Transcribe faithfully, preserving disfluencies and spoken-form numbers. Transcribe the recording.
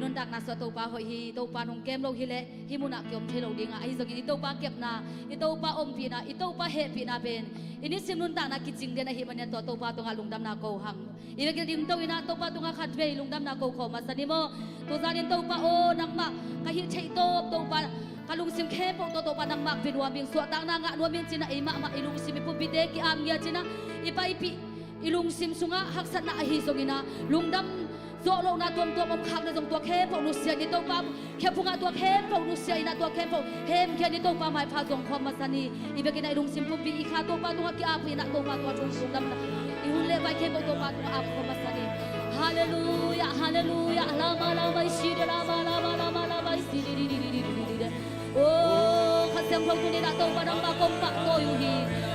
Nuntakna sungah Topa hoih hi. Topa nong kem lo hileh hih munah kiom thei lo ding a, ahi zongin i Topa kepna, i Topa ompihna, i Topa hehpihna pen i nisim nuntakna kicing den ahih manin tua Topa tungah lungdamna ko hang. I biakinn dingto in ah Topa tungah khatvei lungdamna ko khawm masa ni maw. Tuzanin Topa aw, nangmah ka hih theih tawp Topa, ka lungsim khempeuh tawh Topa nangmah pia nuam ing, suahtakna ngah nuam ing ci-in ah, eimah mah i lungsim, i pumpi te ki-ap ngiat ci-in ah, i paipih, i lungsim sungah haksatna ahi zongin ah, lungdam zawh lohna tuamtuam om khak leh zong tua khempeuh nusia ni Topa, khe phungah tua khempeuh nusia in ah, tua khempeuh hemkhia ni Topa, maipha zong khawm masa ni. I biakinn ah i lungsim pumpi i kha Topa tungah ki-ap in ah, Topa tua thu lungdamna i hun le vai khempeuh Topa tungah ap khawm masa ni. Halleluiah, halleluiah. Lama lama i si de, lama lama lama lama i si de, de, de. Oh, Kha Siangtho tuni-in ah Topa nangmah kong pahtawi uh hi.